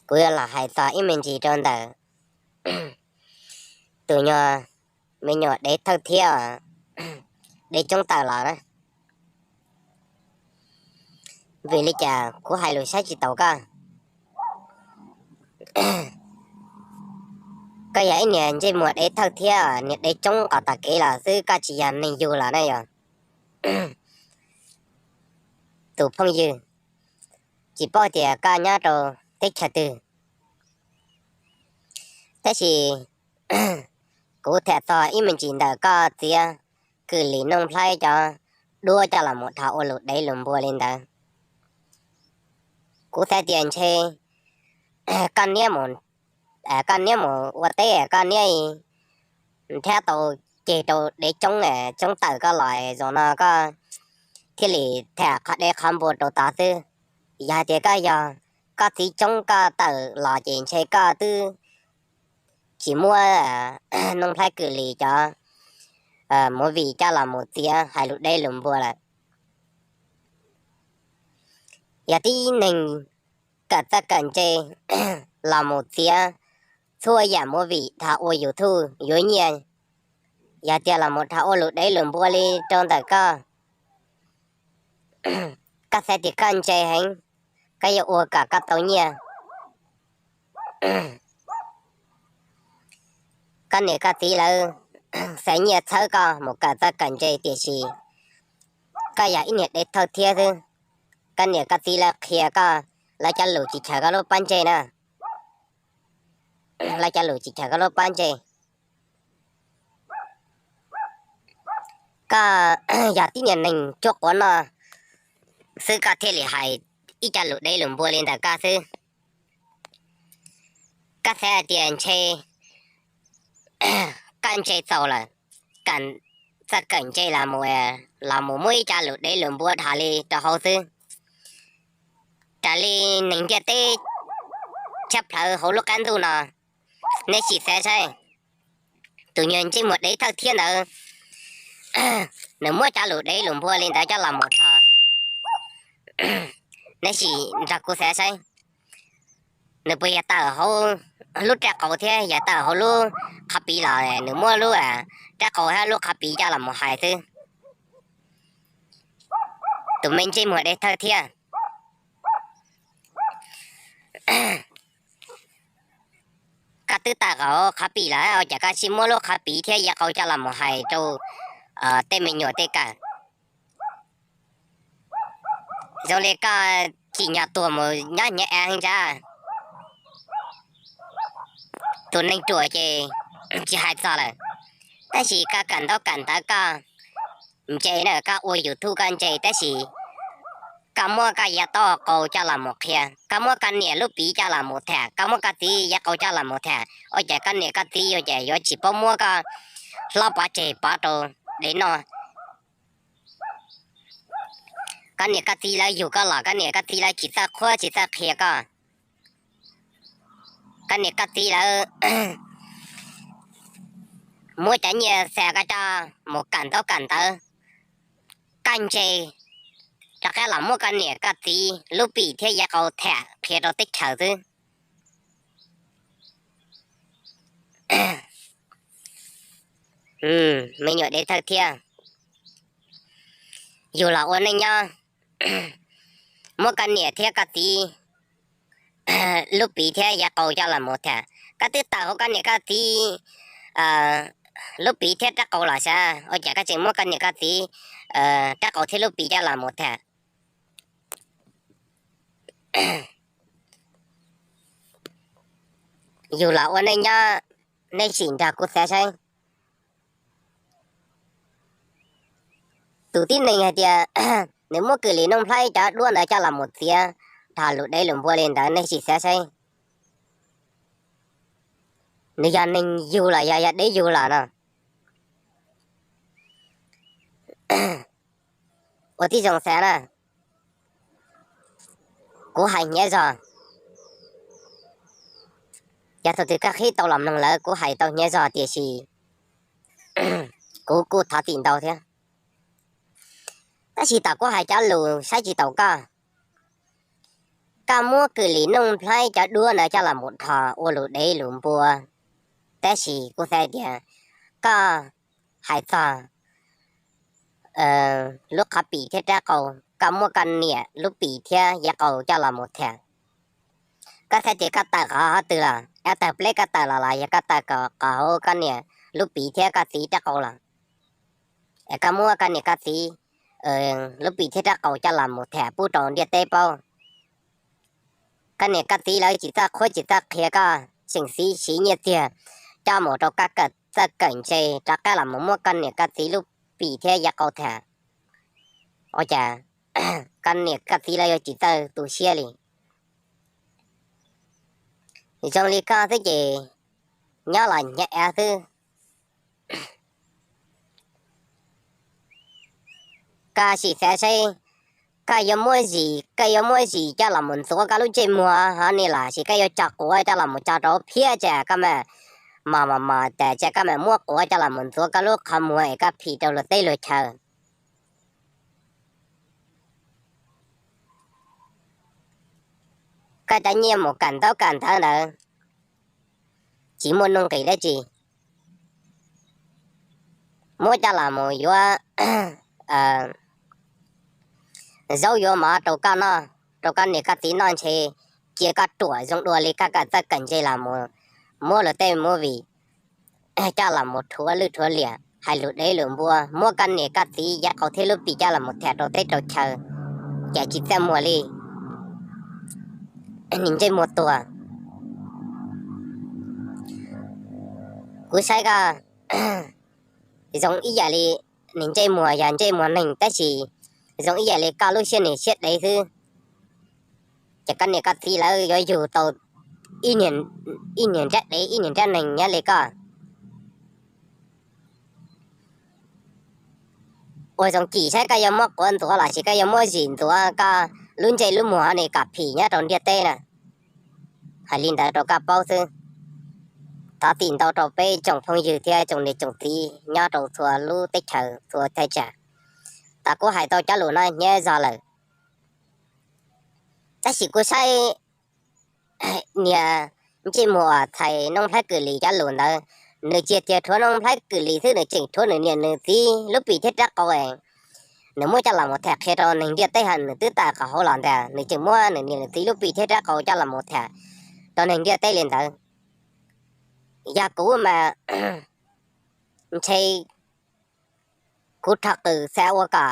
Kuv yuav los hais txog ib me ntsis rau ntawm tus nyuag me nyuam dev thawj thiab dev coob tawm los na. Vim li cas kuv hais lus saib tsis taus koj? Koj yog ib niag ntsej muag dev thawj thiab niag dev coob qos tas kev los xwb, koj tsis yog neeg yug los na yog. Tus phooj ywg, tsis paub tias koj nyob rau teb chaws twg, tab sis kuv tham txog ib me ntsis ntawm koj txiav Kwm Lis Nuj Nplhaib cov duab coj los mus dhos ua lus dev lus npua li ntawd. Kuv xav tias ntshe koj niab mus, koj niab mus ua teb, koj niab nrhiav tau ceg rau dev coob, coob tawm koj los, zaum no koj thiaj li tham qhov dev qhov npua rau tod xwb. Yog hais tias koj yog koj txiv coob koj tawm los ces ntshe koj twb tsis muab Nuj Nplhaib Kwm Lis cov movie coj los mus txiav hais lus dev lus npua lawm. Yog tib neeg kawm txawj kawm ntse los mus txiav txhua yam movie dhos ua YouTube yuav nyiaj. Yog tias los mus dhos ua lus dev lus npua li rau ntawm koj, koj xav tias koj ntse heev, koj yuav ua kom koj tau nyiaj. Koj niam koj txiv lawv xav nyiaj txhawb koj mus kawm txawj kawm ntse, tiam sis koj yog ib niag dev thawj thiab xwb. Koj niam koj txiv lawv qhia koj, lawv cov lus tsis chaws koj lub pob ntseg na. Lawv cov lus tsis chaws koj lub pob ntseg. Koj yog tib niag neeg cuab quav noj xwb koj thiaj li hais ib co lus dev lus npua li ntawm koj xwb. Koj xav hais tias ntshe koj ntse txaus lawm, kawm txawj kawm ntse los mus, los mus muab ib co lus dev lus npua dhos li rau hauv xwb. Raws li neeg ntiaj teb tshaj plaws hauv lub qab ntuj no, nej sim xav saib, tus nyuag ntsej muag dev thawj thiab ntawd, nws muab cov lus dev lus npua li ntawd coj los mus dhos. Nej sim nrog kuv xav saib, nws puas yog tawm hauv lub raj qau thiab yog tawm hauv lub qhov piv los nws muab lub raj qau thiab lub qhov piv coj los mus hais xwb. Tus me ntsej muag dev thawj thiab, koj twb tawm hauv qhov piv los ua cas koj tsis muab lub qhov piv thiab yav qau coj los mus hais rau tej me nyuam tej kawm? Zoo li koj tsim nyog tuag mus nyob hnyav av heev ntag. Tus neeg ruam ces tsis hais txog lawm, tab sis koj kawm ntaub kawm ntawv koj ntse na, koj ua YouTube koj ntse, tab sis koj muab koj yav taub qau coj los mus qhia, koj muab koj niam lub piv coj los mus tham, koj muab koj txiv yav qau coj los mus tham, ua cas koj niam koj txiv ua cas yuav tsis paub muab koj hlob pov tseg pov rau dev noj? Koj niam koj txiv lawv yug koj los koj niam koj txiv lawv tsis txawj qhuab tsis txawj qhia koj. Koj niam koj txiv lawv muab cov nyiaj xa koj coj mus kawm ntaub kawm ntawv, koj ntse rov qab los muab koj niam koj txiv lub pim thiab yav qau tham qhia rau teb chaws xwb. Me nyuam dev thawj thiab, yug los ua neej nyob, muab koj niam thiab koj txiv lub piv thiab yav qau coj los mus tham. Koj twb tawm hauv koj niam koj txiv lub piv thiab rab qau los sav, ua cas koj tseem muab koj niam koj txiv rab qau thiab lub piv coj los mus tham? Yug los ua neej nyob, nej sim nrog kuv xav saib. Tus tib neeg hais tias nws muab Kwm Lis Nuj Nplhaib cov duab ntawd coj los mus txiav dhos lus dev lus npua li ntawd, nej sim xav saib, nws yog neeg yug los yog yog dev yug los no? Ua tib zoo xav na, kuv hais hnyav zog. Yog thaum twg koj qhib tau los mloog lawm kuv hais tau hnyav zog, tiam sis kuv kuj thov txim ntau thiab. Tab sis tom kuv hais cov lus saib tsis taus koj, Koj muab Kwm Lis Nuj Nplhaib cov duab ntawd coj los mus dhos ua lus dev lus npua, tab sis kuv xav tias koj hais txog lub qhov pim thiab rab qau, koj muab koj niam lub pim thiab yav qau coj los mus tham. Koj xav tias koj tawm qhov twg los, koj tawm pleb koj tawm los los yog koj tawm qhov hauv koj niam lub pim thiab koj txiv rab qau los, es koj muab koj niam koj txiv lub pim thiab rab qau coj los mus tham pub rau ntiaj teb paub. Koj niam koj txiv lawv tsis txawj qhuab tsis txawj qhia, koj tseem siv siv nyiaj txiag coj mus rau koj kawm txawj kawm ntse rov qab los mus muab koj niam koj txiv lub pim thiab yav qau tham. Ua cas koj niam koj txiv lawv yuav tsis txawj tu siab li? Zoo li koj xwb ces nyob los hnyav av xwb. Koj sim xav saib, koj yuav muab zis, koj yuav muab zis coj los mus ntxuav koj lub ntsej muag hov ni los sis koj yuav cog quav coj los mus cog rau phiab tsam koj mam mos mos mos tas tsam koj mam muab quav coj los mus ntxuav koj lub qhov muag es koj phim rau luag teb luag chaw? Koj cov nyiaj mus kawm ntaub kawm ntawv ntawd tsis muaj nuj nqis dab tsi, muab coj los mus yuav zaub yuav mov rau koj noj, rau koj niam koj txiv noj ntshe cia koj ruam zoo dua li koj kawm txawj kawm ntse los mus muab luag tej movie coj los mus rhuav lwj rhuav liam hais lus dev lus npua, muab koj niam koj txiv yav qau thiab lub pim coj los mus tham rau teb rau chaw, cas tsis txaj muag li. Niag ntsej muag tuag. Kuv saib koj zoo ib yam li niag ntsej muag yog ntsej muag neeg tab sis zoo ib yam li koj lub siab niag siab dev xwb. Ces koj niam koj txiv lawv yuav yug tau ib niag nrab dev ib niag nrab neeg nyob li koj. Ua zoo cim saib koj yuav muab quav ntxuav los sis koj yuav muab zis ntxuav koj lub ntsej lub muag ni kom phim nyob rau ntiaj teb na. Hais li ntawd rau koj paub xwb. Thov txim ntau rau peb tsoom phooj ywg thiab tsoom niam tsoom txiv nyob rau txhua lub teb chaws txhua thaj tsam. Tau kuv hais tau cov lus no hnyav zog lawm, tab sis kuv saib niag ntsej muag uas txhais Nuj Nplhaib Kwm Lis cov lus ntawd, nws tsis tiag rhuav Nuj Nplhaib Kwm Lis xwb, nws tseem rhuav nws niam nws txiv lub pim thiab rab qau. Nws muab coj los mus tham qhia rau neeg ntiaj teb hais nws twb tawm qhov hauv los ntag, nws tseem muab nws niam nws txiv lub pim thiab rab qau coj los mus tham rau neeg ntiaj teb li ntawd. Yog kuv mas ntshe kuv rho qws xa ua kom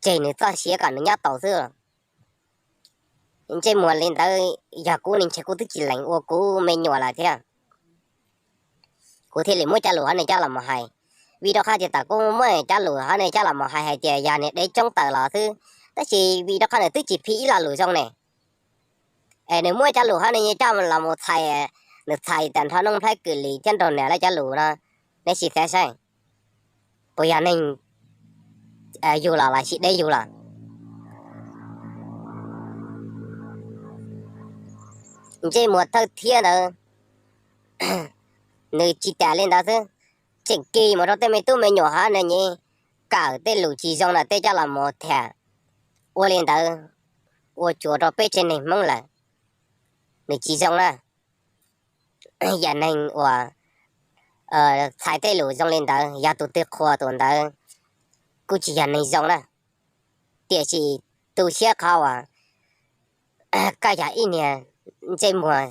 tseg nws txoj sia kom nws nyob taus xwb. Ntsej muag li ntawd, yog kuv ne ntshe kuv twb tsis lees ua kuv me nyuam lawm thiab. Kuv thiaj li muab cov lus hov ne coj los mus hais, vim rau qhov tias thaum kuv muab cov lus hov ne coj los mus hais hais tias yog niag dev tsoob tawm los xwb, tab sis vim rau qhov nws twb tsis phim ib lo lus zoo ne, es nws muab cov lus hov ne coj los mus txhais, nws txhais tag nrho Nuj Nplhaib Kwm Lis thiab nraug niam lawv cov lus no, nej sim xav saib, puas yog neeg yug los los sis dev yug los? Ntsej muag thawj thiab ntawd, nws tsis tas li ntawd xwb, tseem kis mus rau tej me tub me nyuam hov ne nyi, kawm tej lus tsis zoo ntawm tej coj los mus tham. Ua li ntawd, ua tsuas rau peb tsev neeg Hmoob lawm, nws tsis zoo na. Yam neeg uas txhais tej lus zoo li ntawd, yog tus twg qhuas tus ntawd kuj tsis yog neeg zoo na. Tiam sis tu siab qhov uas koj yog ib niag ntsej muag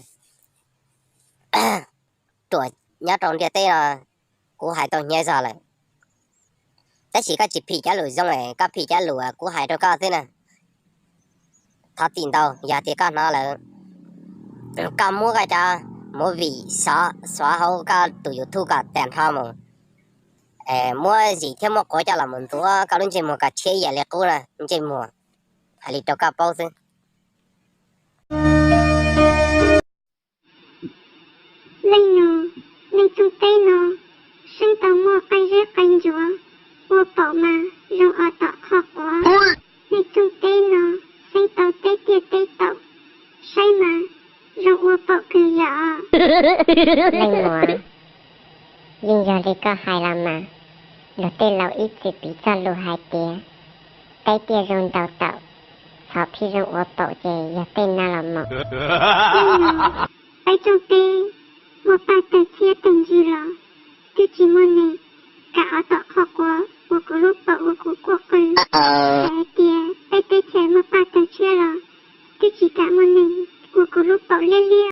ruam nyob rau ntiaj teb no, kuv hais tau hnyav zog lawm. Tab sis koj tsis phim cov lus zoo, koj phim cov lus kuv hais rau koj xwb na. Thov txim ntau, yog tias koj hnov lawm, koj muab koj cov movie xov xov hauv koj tus YouTube kom tag nrho mus, muab zis thiab muab quav coj los mus ntxuav koj lub ntsej muag kom tshiab ib yam li qub na ntsej muag. Hais li rau koj paub xwb. Leej nus, nej txooj teb no seeb tau muaj qaib zeb qaib ntsuav, ua paum mas zoo ua tom qhov quav. Nej txooj teb no seeb tau teb tiaj teb taum, saib mas zoo ua paum kawg yom. Leej muam, yeej yog li koj hais los mas, luag tej laus ib txwm piv txoj lus hais tias teb tiaj zoo ntau taum, Thaum phij zoo ua paum ces yog tej nag los mus. Peb tsoom teb muaj paj tawg tshiab tawg ntsws los twb tsis muaj neeg kam ob tom qhov quav ua kuv lub paum ua kuv quaj qw. Hais tias peb teb chaws muaj paj tawg tshiab los twb tsis kam muaj neeg ua kuv lub paum liab liab.